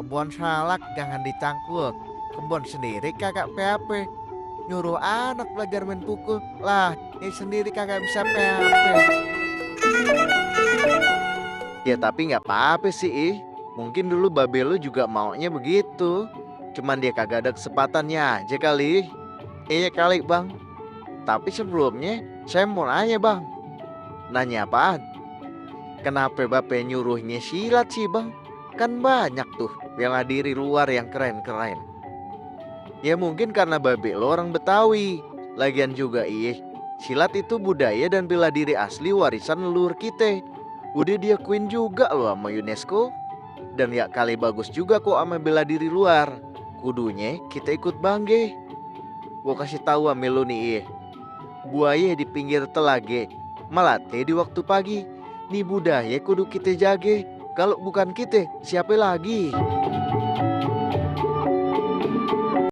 Kebun salak jangan dicangkul. Kebun sendiri kagak PHP. Nyuruh anak belajar main pukul. Lah, ini sendiri kagak bisa PHP. Ya tapi nggak apa-apa sih, mungkin dulu babe lu juga maunya begitu. Cuman dia kagak ada kesempatannya aja kali. Iya kali bang. Tapi sebelumnya saya mau nanya bang. Nanya apaan? Kenapa bape nyuruhnya silat sih bang? Kan banyak tuh bela diri luar yang keren-keren. Ya mungkin karena babe lo orang Betawi. Lagian juga silat itu budaya dan bela diri asli warisan leluhur kita. Udah diakuin juga loh sama UNESCO. Dan ya kali bagus juga kok sama bela diri luar. Kudunya kita ikut bangga. Gua kasih tahu sama lu nih, buaya di pinggir telaga melate di waktu pagi. Nih budaya kudu kita jaga. Kalau bukan kita, siapa lagi?